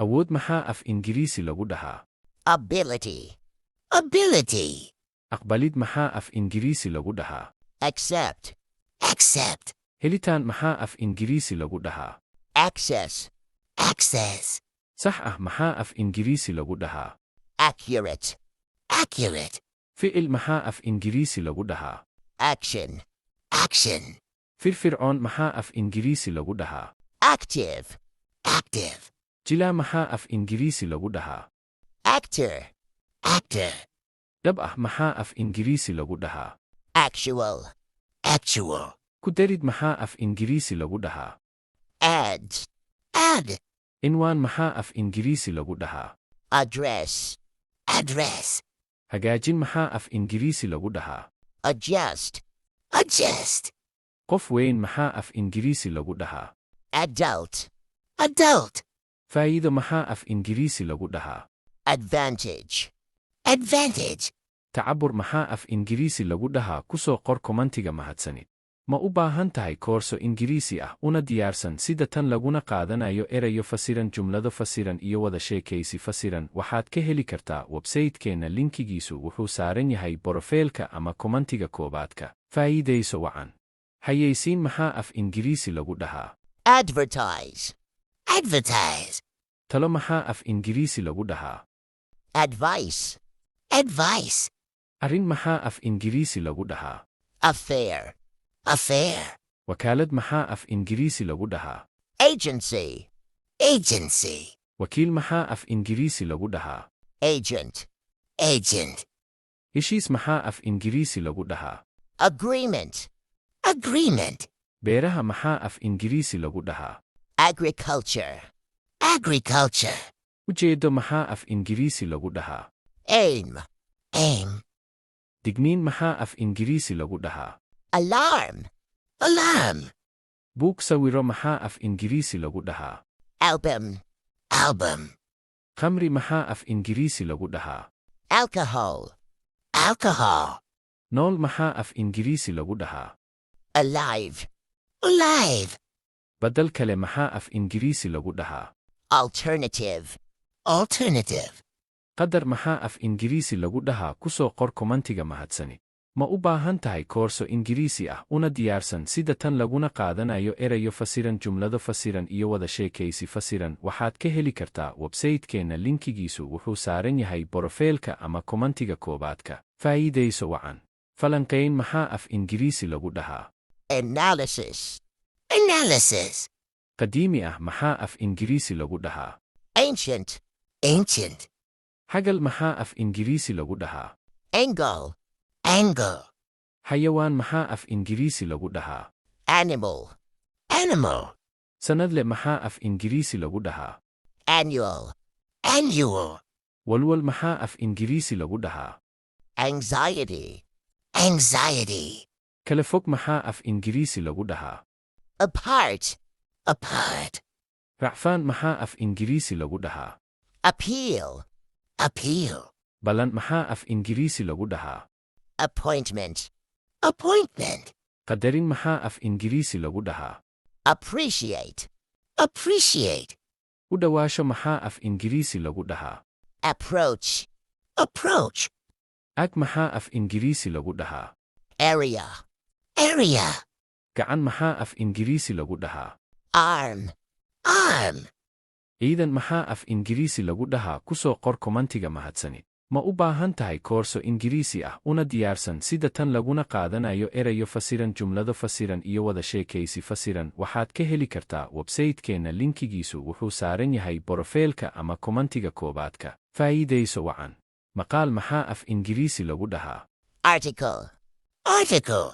Awood maxaa af Ingiriisi lagu dhahaa? Ability. Ability. Aqbalid maxaa af Ingiriisi lagu dhahaa? Accept. Accept. Helitaan maxaa af Ingiriisi lagu dhahaa? Access. Access. Sax ah maxaa af Ingiriisi lagu dhahaa? Accurate. Accurate. Ficil maxaa af Ingiriisi lagu dhahaa? Action. Action. Firfircoon maxaa af Ingiriisi lagu dhahaa? Active. Active. Jilaa maxaa af Ingiriisi lagu dhahaa? Actor. Actor. Dhab ah maxaa af Ingiriisi lagu dhahaa? Actual. Actual. Ku darid maxaa af Ingiriisi lagu dhahaa? Add. Add. Cinwaan maxaa af Ingiriisi lagu dhahaa? Address. Address. Hagaajin maxaa af Ingiriisi lagu dhahaa? Adjust. Adjust. Qof weyn maxaa af Ingiriisi lagu dhahaa? Adult. Adult. Faa'iido maxaa af Ingiriisi lagu dhahaa? Advantage. Advantage. Tacabur maxaa af Ingiriisi lagu dhahaa? Ku soo qor commentiga. Mahadsanid. Ma u baahan tahay koorso Ingiriisi ah una diyaarsan sida tan, laguna qaadanayo erayo fasiran, jumlado fasiran iyo wada sheekaysi fasiran? Waxaad ka heli kartaa website-keenna. Linkigiisu wuxuu saaran yahay profile-ka ama commentiga koobaadka. Faa'iidayso wacan. Xayeysiin maxaa af Ingiriisi lagu dhahaa? Advertise. Advertise. Talo maxaa af Ingiriisi lagu dhahaa? Advice. Advice. Arrin maxaa af Ingiriisi lagu dhahaa? Affair. Affair. Wakaalad maxaa af Ingiriisi lagu dhahaa? Agency. Agency. Wakiil maxaa af Ingiriisi lagu dhahaa? Agent. Agent. Heshiis maxaa af Ingiriisi lagu dhahaa? Agreement. Agreement. Beeraha maxaa af Ingiriisi lagu dhahaa? Agriculture. Agriculture. Ujeeddo maxaa af Ingiriisi lagu dhahaa? Aim. Aim. Digniin maxaa af Ingiriisi lagu dhahaa? Alarm. Alarm. Buug sawiro maxaa af Ingiriisi lagu dhahaa? Album. Album. Khamri maxaa af Ingiriisi lagu dhahaa? Alcohol. Alcohol. Nool maxaa af Ingiriisi lagu dhahaa? Alive. Alive. Badal kale maxaa af Ingiriisi lagu dhahaa? Alternative. Alternative. Qadar maxaa af Ingiriisi lagu dhahaa? Ku soo qor commentiga. Mahadsanid. Ma u baahan tahay koorso Ingiriisi ah una diyaarsan sida tan, laguna qaadanayo erayo fasiran, jumlado fasiran iyo wada sheekaysi fasiran? Waxaad ka heli kartaa website-keenna. Linkigiisu wuxuu saaran yahay profile-ka ama commentiga koobaadka. Faa'iidayso wacan. Falanqayn maxaa af Ingiriisi lagu dhahaa? Analysis. Analysis. Qadiimi ah maxaa af Ingiriisi lagu dhahaa? Ancient. Ancient. Xagal maxaa af Ingiriisi lagu dhahaa? Angle. Angle. Xayawaan maxaa af Ingiriisi lagu dhahaa? Animal. Animal. Sanadle maxaa af Ingiriisi lagu dhahaa? Annual. Annual. Walwal maxaa af Ingiriisi lagu dhahaa? Anxiety. Anxiety. Kala fog maxaa af Ingiriisi lagu dhahaa? Apart. Apart. Racfaan maxaa af Ingiriisi lagu dhahaa? Appeal. Appeal. Ballan maxaa af Ingiriisi lagu dhahaa? Appointment. Appointment. Qadarin maxaa af Ingiriisi lagu dhahaa? Appreciate. Appreciate. U dhowaasho maxaa af Ingiriisi lagu dhahaa? Approach. Approach. Aag maxaa af Ingiriisi lagu dhahaa? Area. Area. Gacan maxaa af Ingiriisi lagu dhahaa? Arm. Arm. Ciidan maxaa af Ingiriisi lagu dhahaa? Ku soo qor commentiga. Mahadsanid. Ma u baahan tahay koorso Ingiriisi ah una diyaarsan sida tan, laguna qaadanayo erayo fasiran, jumlado fasiran iyo wada sheekaysi fasiran? Waxaad ka heli kartaa website-keenna. Linkigiisu wuxuu saaran yahay profile-ka ama commentiga koobaadka. Faa'iidayso wacan. Maqaal maxaa af Ingiriisi lagu dhahaa? Article. Article.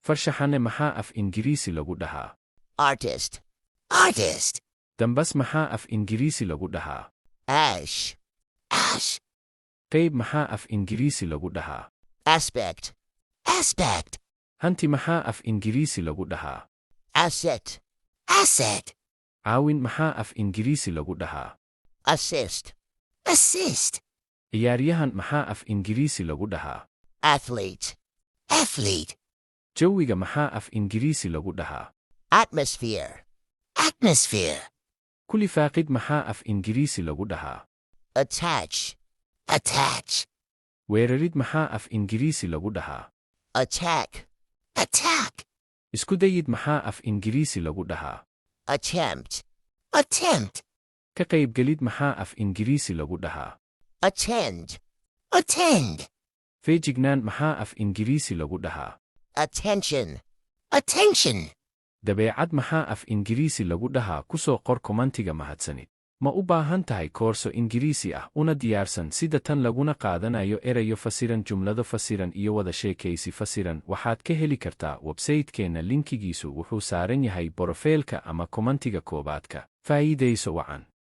Farshaxane maxaa af Ingiriisi lagu dhahaa? Artist. Artist. Dambas maxaa af Ingiriisi lagu dhahaa? Ash. Ash. Qayb maxaa af Ingiriisi lagu dhahaa? Aspect. Aspect. Hanti maxaa af Ingiriisi lagu dhahaa? Asset. Asset. Caawin maxaa af Ingiriisi lagu dhahaa? Assist. Assist. Ciyaaryahan maxaa af Ingiriisi lagu dhahaa? Athlete. Athlete. Jawiga maxaa af Ingiriisi lagu dhahaa? Atmosphere. Atmosphere. Ku lifaaqid maxaa af Ingiriisi lagu dhahaa? Attach, attach. Weerarid maxaa af Ingiriisi lagu dhahaa? Attack, attack. Isku dayid maxaa af Ingiriisi lagu dhahaa? Attempt, attempt. Ka qaybgelid maxaa af Ingiriisi lagu dhahaa? Attend, attend. Feejignaan maxaa af Ingiriisi lagu dhahaa? Attention, attention. Dabeecad maxaa af Ingiriisi lagu dhahaa? Ku soo qor komantiga. Mahadsanid. Ma u baahan tahay koorso Ingiriisi ah una diyaarsan sida tan, laguna qaadanayo erayo fasiran, jumlado fasiran iyo wada sheekaysi fasiran? Waxaad ka heli kartaa website-keenna. Linkigiisu wuxuu saaran yahay profile-ka ama komantiga koobaadka. Faa'iidayso wacan.